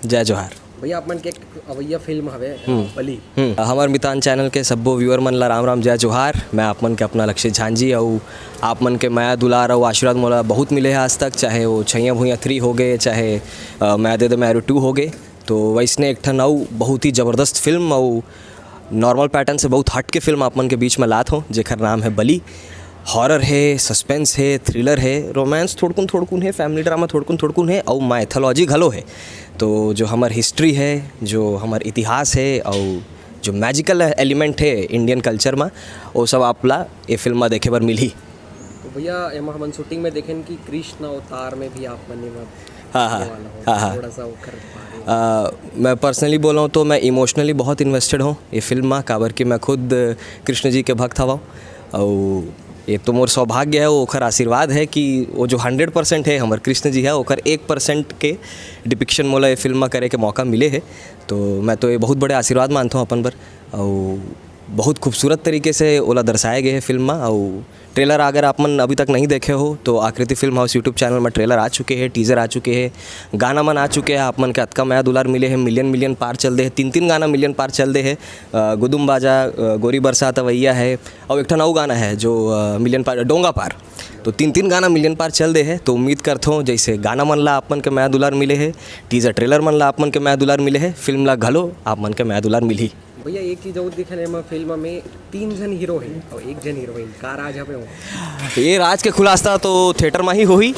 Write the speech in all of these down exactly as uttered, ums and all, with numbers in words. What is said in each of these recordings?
जय जोहार। भैया, आप मन के एक अवैया फिल्म हवे, हम्म। बलि। हम्म, हमर मितान चैनल के सब्बो व्यूअर मन ला राम राम, जय जोहार। मैं आप मन के अपना लक्षित झांझी अउ आप मन के मया दुलार अउ आशीर्वाद मोला बहुत मिले हे आज तक, चाहे वो छैया भुइया थ्री होगे, चाहे अ, मया दे दे मया टू होगे। तो वैसने एक ठन अउ बहुत ही जबरदस्त फिल्म अउ नॉर्मल पैटर्न से बहुत हट के फिल्म आप मन के बीच में लात हों, जेकर नाम है बलि। हॉरर है, सस्पेंस है, थ्रिलर है, रोमांस थोड़कुन थोड़कुन है, फैमिली ड्रामा थोड़कुन थोड़कुन है अउ माइथोलॉजी घलो है। तो जो हमर हिस्ट्री है, जो हमर इतिहास है अउ जो मैजिकल एलिमेंट है इंडियन कल्चर में, वो सब आप ला ये फिल्म में देखे बर मिलही। तो भैया, एमा हमन शूटिंग में देखेन कि कृष्ण अवतार में भी आप मन एमा हाँ, हाँ, आने वाला हो। हाँ, हाँ। थोड़ा सा ओकर बारे में। अ, मैं पर्सनली बोलूँ तो मैं इमोशनली बहुत इन्वेस्टेड हूँ ये फिल्म में, काबर कि मैं खुद कृष्ण जी के भक्त हवँ। अउ ये तो मोर सौभाग्य है, ओखर आशीर्वाद है कि वो जो हंड्रेड परसेंट है हमर कृष्ण जी है, ओकर एक परसेंट के डिपिक्शन मोला ये फिल्म में करे के मौका मिले है। तो मैं तो ये बहुत बड़े आशीर्वाद मानता हूँ अपन बर। अउ बहुत खूबसूरत तरीके से ओला दर्शाए गए है फिल्म में। अउ ट्रेलर अगर आप मन अभी तक नहीं देखे हो तो आकृति फिल्म हाउस यूट्यूब चैनल में ट्रेलर आ चुके हैं, टीजर आ चुके हैं, गाना मन आ चुके हैं। आप मन के अतका मया दुलार मिले है, मिलियन मिलियन पार चल दे है, तीन तीन गाना मिलियन पार चल दे है। अ, गुदुम बाजा, अ, गोरी बरसात अवैया है, और एक ठन अउ गाना है जो अ, मिलियन पार, डोंगा पार। तो तीन तीन गाना मिलियन पार चल दे है। तो उम्मीद करथों जैसे गाना मन ला आप मन के मया दुलार मिले है, टीजर ट्रेलर मन ला आप मन के मया दुलार मिले है, फिल्म ला घलो आप मन के मया दुलार मिलही। भैया, एक चीज और दिखल एमा फिल्म में तीन झन हीरो है और एक झन हीरोइन। का राज हवे वो? ये राज के खुलासा तो थिएटर में ही होही।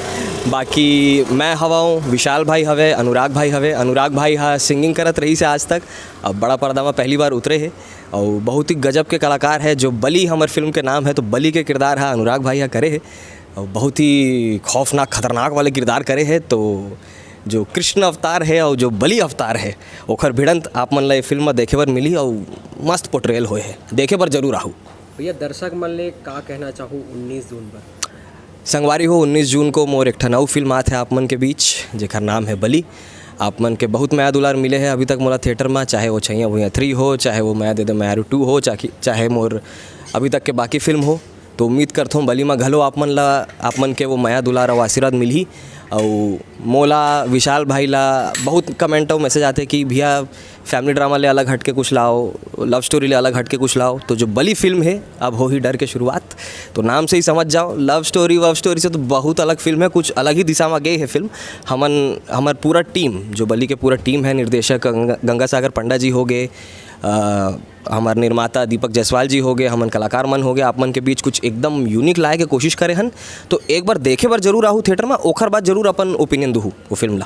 बाकी मैं हवाऊँ, विशाल भाई हवे, अनुराग भाई हवे। अनुराग भाई हा सिंगिंग करत रही से आज तक, अब बड़ा पर्दा में पहली बार उतरे है और बहुत ही गजब के कलाकार है। जो बलि हमर फिल्म के नाम है, तो बलि के किरदार हा अनुराग भाई हा करे है और बहुत ही खौफनाक, खतरनाक वाले किरदार करे है। तो जो कृष्ण अवतार है और जो बलि अवतार है, ओखर भिड़ंत आप मन ला ये फिल्म में देखे बर मिली और मस्त पोर्ट्रेयल होए है, देखे बर जरूर आहू। भैया, दर्शक मन ले का कहना चाहू उन्नीस जून पर? संगवारी हो, उन्नीस जून को मोर एक ठन अउ फिल्म आत है आप मन के बीच, जेकर नाम है बलि। आप मन के बहुत मया दुलार मिले है अभी तक मोला थिएटर में, चाहे वो छैया भुइया थ्री हो, चाहे वो मया दे दे मया टू हो, चाहे, चाहे मोर अभी तक के बाकी फिल्म हो। तो उम्मीद करथों बलि में घलो आप मन ला, आप मन के वो मया दुलार और आशीर्वाद मिलही। और मोला, विशाल भाई ला बहुत कमेंट और मैसेज आते कि भैया, फैमिली ड्रामा ले अलग हट के कुछ लाओ, लव स्टोरी ले अलग हट के कुछ लाओ। तो जो बलि फिल्म है, अब होही डर के शुरुआत। तो नाम से ही समझ जाओ, लव स्टोरी वव स्टोरी से तो बहुत अलग फिल्म है, कुछ अलग ही दिशा में गए है फिल्म। हमन, हमर पूरा टीम, जो बलि के पूरा टीम है, निर्देशक गंगा, गंगा सागर पंडा जी हो गए, अ, हमर निर्माता दीपक जायसवाल जी हो गए, हमन कलाकार मन हो गए, आप मन के बीच कुछ एकदम यूनिक लाए के कोशिश करे हन। तो एक बार देखे बर जरूर आहू थिएटर में, ओखर बाद जरूर अपन ओपिनियन दूहू वो फिल्म ला।